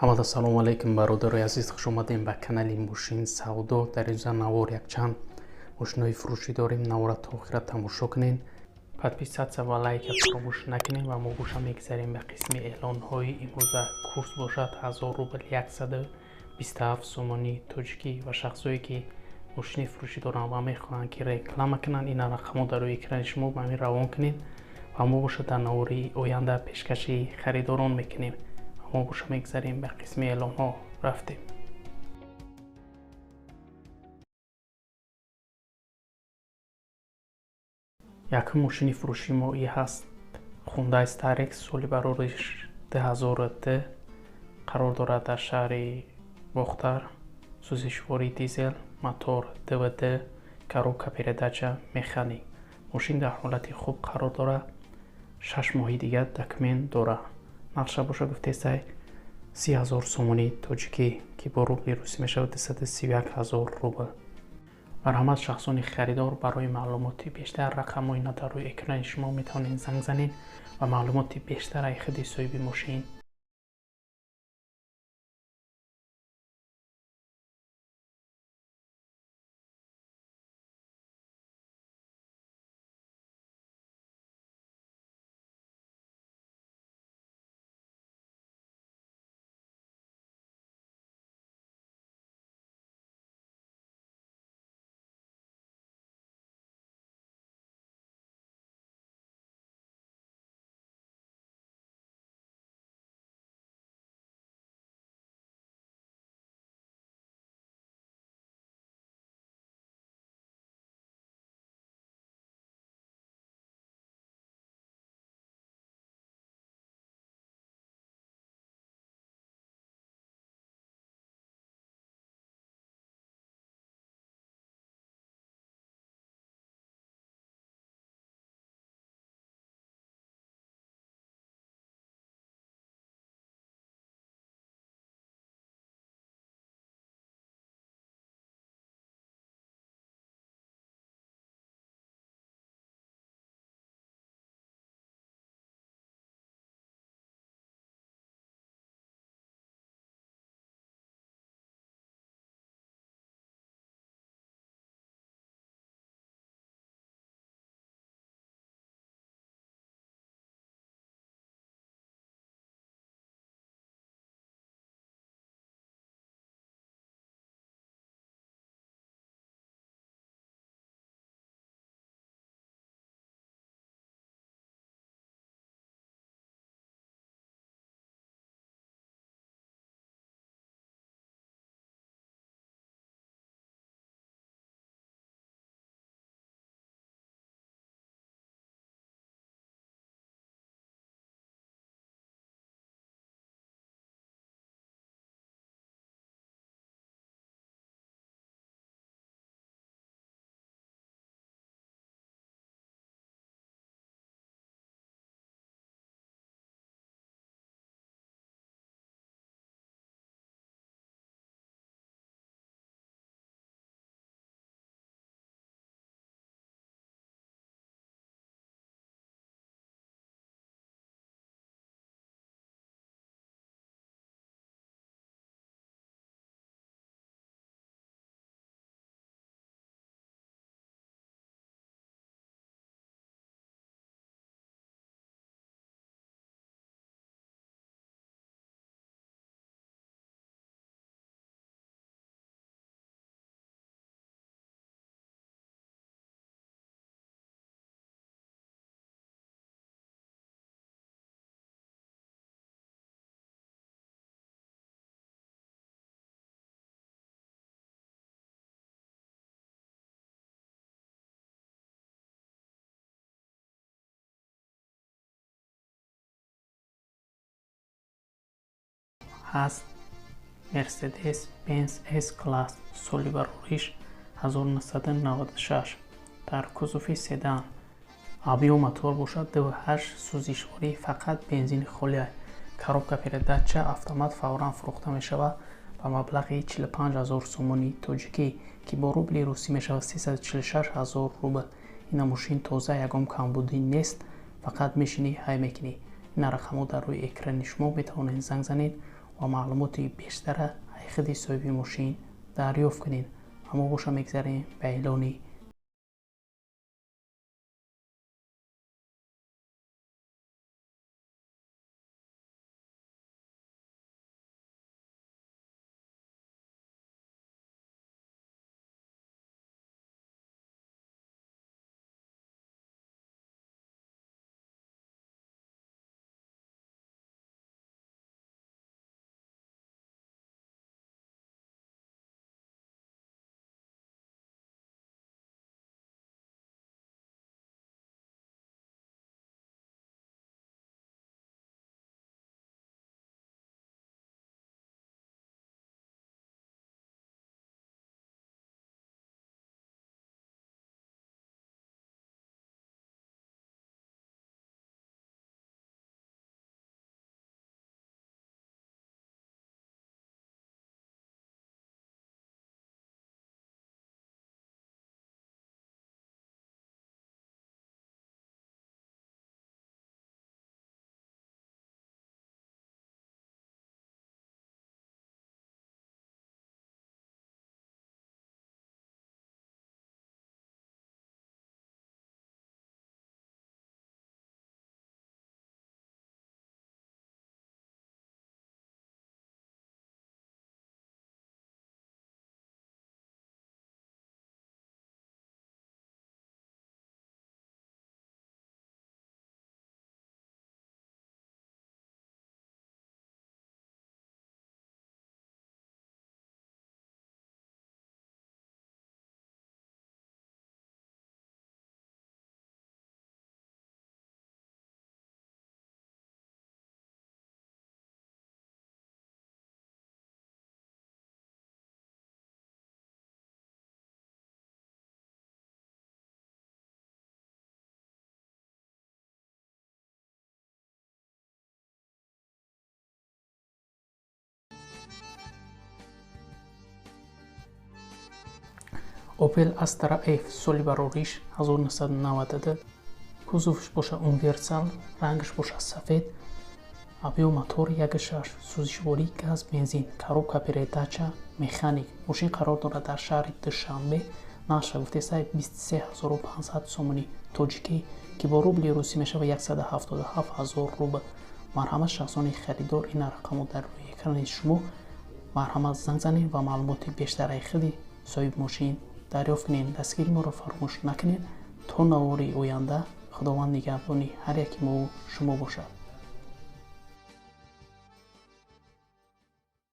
Ҳамада салому алайкум, бародарои азиз, хуш омадем ба канали Мошин Савдо. Дар инҷа навор якчанд мошинои фурӯшӣ дорем. Навора то охира тамошо кунед, подписаться ва лайка фаромӯш накунед. Ва мо боша мегзарем ба қисми эълонҳои имрӯза. Курс бошад 1000 рубл, 127 сомонии тоҷикӣ. Ва шахсое ки мошини фурӯшӣ доранд ва мехоҳанд ки реклама кунанд, ина рақамҳо дар рӯи экрани шумо, ба ҳамин равон кунед ва мо боша дар навори оянда пешкаши харидорон мекунем. Мо боша мегзарем ба қисми эълонҳо, рафтем. Якум мошини фурӯши мо и ҳаст Хундай Starex, соли барориш 2002, қарор дорад дар шаҳри Бохтар. Сӯзишвории дизел, мотор ДВД, коробка передача механик. Мошин дар ҳолати хуб қарор дорад, 6 моҳи дигар документ дорад. Нақша боша гуфтесай 30 000 сомонии тоҷикӣ, ки бо рубли русӣ мешавад 231 000 рубл. Марҳамат, шахсони харидор, барои маълумоти бештар рақамҳои на дар рӯи экрани шумо метавонед занг занед ва маълумоти бештар ай худи соҳиби мошин. Ҳаст Mercedes Benz S-Class, соли барориш 1996, дар кузови седан. Объём мотор бошад 2.8, сӯзишворӣ фақат бензини холия, коробка передача автомат. Фавран фурӯхта мешавад ба маблағи 45 000 сомонии тоҷикӣ, ки бо рубли русӣ мешавад 346 000 рубл. Ина мошин тоза, ягон камбудӣ нест, фақат мешинӣ, ҳай мекунӣ. Ина рақамҳо дар рӯи экрани шумо, метавонед занг занед. ва маълумоти бештара худи соҳиби мошин дарёфт кунед. Аммо боша мегзарем ба эълони. Opel Astra F, соли барориш 1992, кузовш боша универсал, рангаш боша сафед, объем мотор 1.6, сӯзишворӣ газ, бензин, коробка передача механик. Мошин қарор дорад дар шаҳри Душанбе. Нархша гуфтесай 23 500 сомонӣ тоҷикӣ, ки бо рубли русӣ мешавад 177 ҳазор рубл. Марҳамат, шахсони харидор, ин рақамҳо дар рӯи экрани шумо, марҳамат, занг занед ва маълумоти бештараи худи соҳиби мошин дарёфт кунед. Дастгири моро фаромӯш накунед. То навори оянда Худованд нигаҳбони ҳар яки мову шумо бошад.